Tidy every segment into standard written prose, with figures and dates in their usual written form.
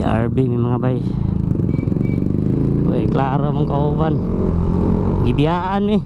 CRB mi, mga bay. Uy, klaro mong kauban. Gibiyaan eh.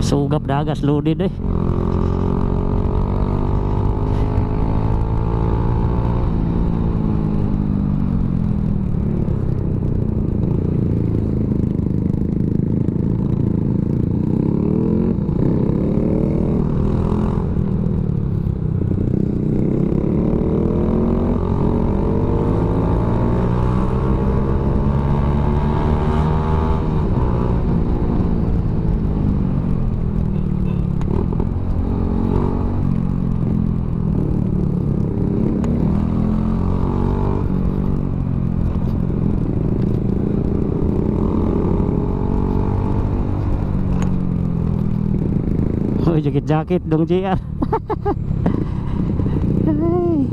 Sugap dagas loaded eh. Uy, jacket-jacket dong GR. Ay.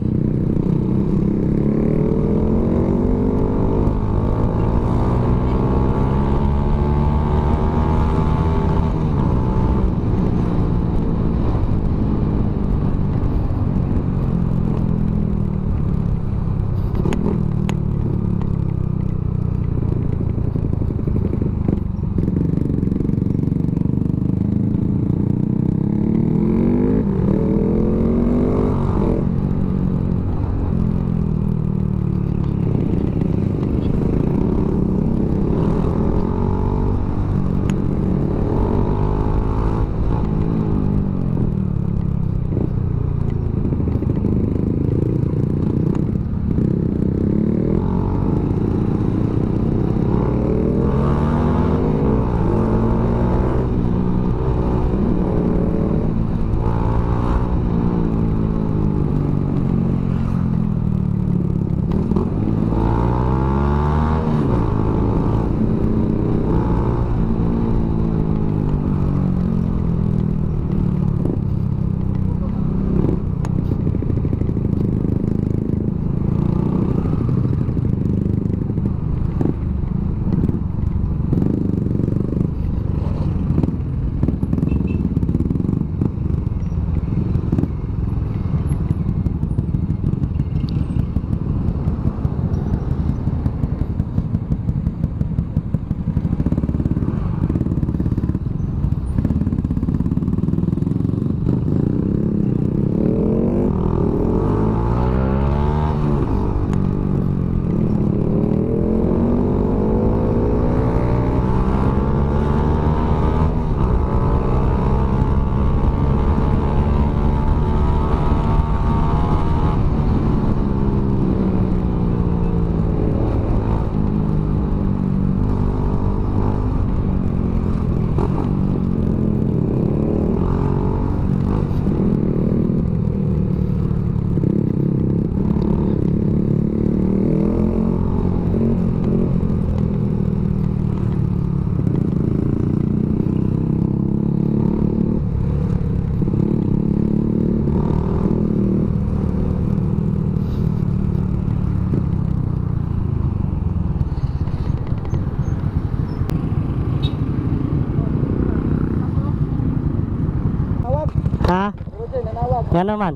Tawag. Ha? Roger, nanawag. Nga naman.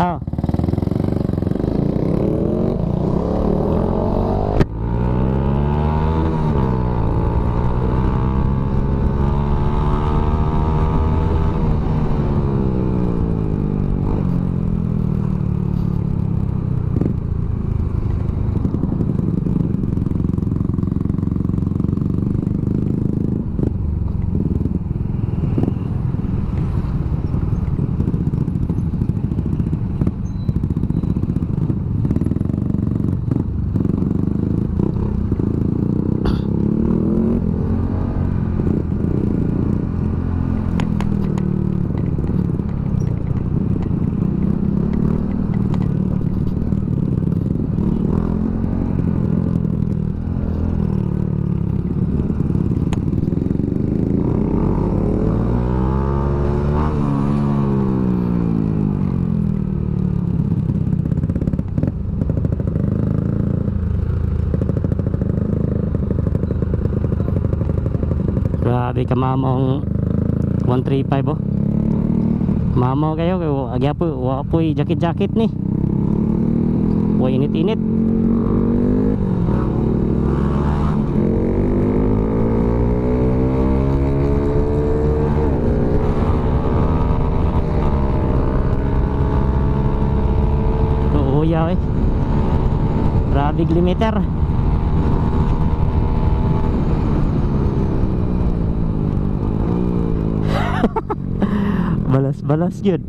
Oh. Grabe ka mamong 135 oh. Mamaw kayo kay agya po wa po'y jacket-jacket ni. Wa init-init. Uuyaw eh. Grabe limiter. Balas-balas yun.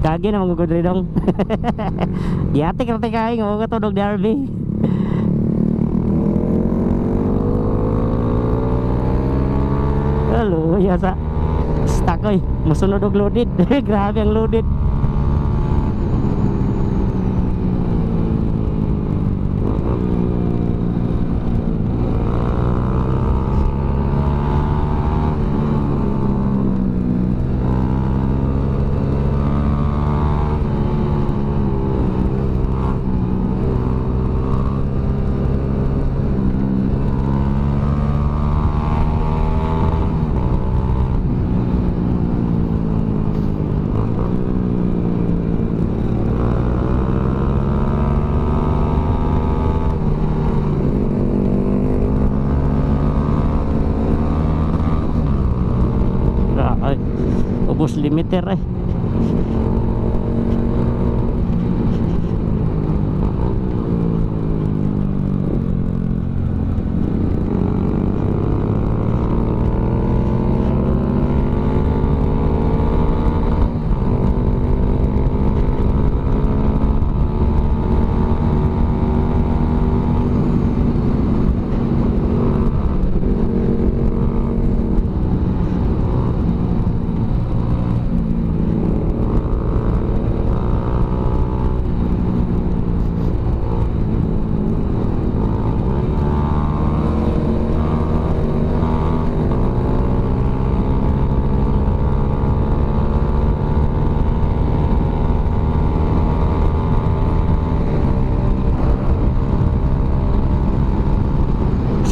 Kagi na mga rin dong. Yate ka kain mo ka tunog derby. Hello, ya sa stuck oy. Musunod og loaded. Grabe ang loaded. Grabe. Ubos limiter eh.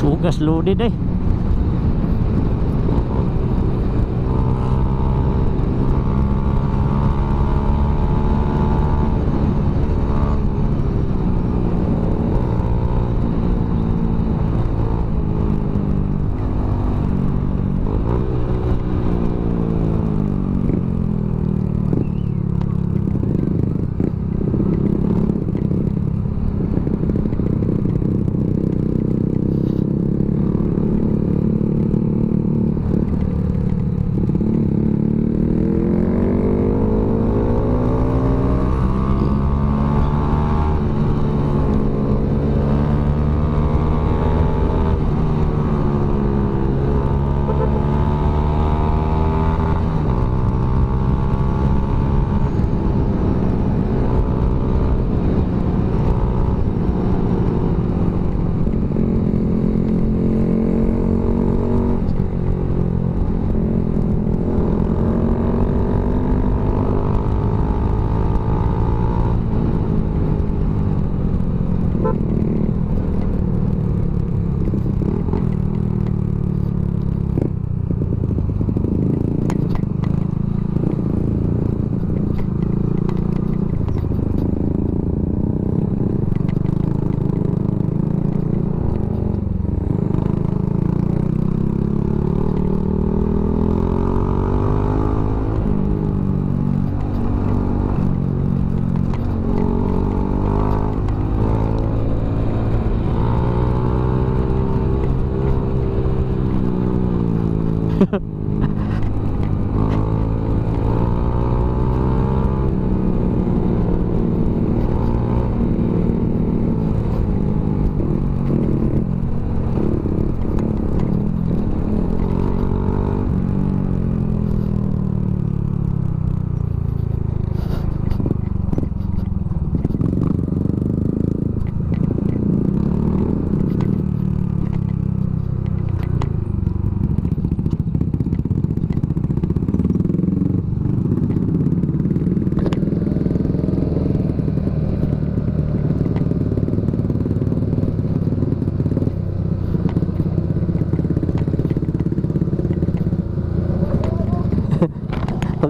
Sugas loaded eh.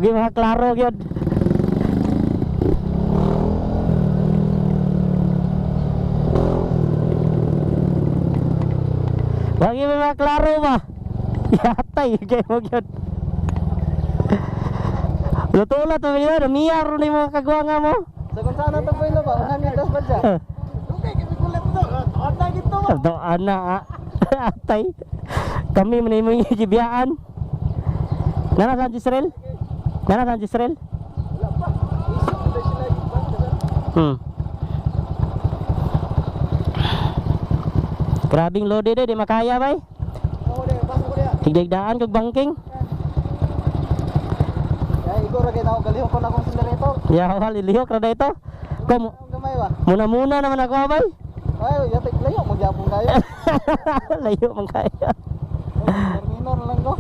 Okay, mga klaro gyud. Wagi may mga klaro ba? Yatay kay mo gyud. Luto-ulat mo yun, miyar ni mga kagwa nga mo. Sa kung saan na ito ba? Unan yung tas ba siya? Okay, kami kulit to. Tuwan na gito ba? Doon na ah. Atay. Kami man imo gibiyaan. Nana sa Israel? Nana sa Israel? Wala pa. Isip na sila. Grabing loaded eh, di makaya bay. Ako din, pasok ko diya. Higdagdaan kag banking. Kaya ikaw ra kay tao galihok ko na akong accelerator. Ya, wal ilihok ra dito. Ko Ang gamay ba? muna-muna naman ako bay. Ay, yatik layo magyapon kayo. Layo man kaya. Terminal lang ko.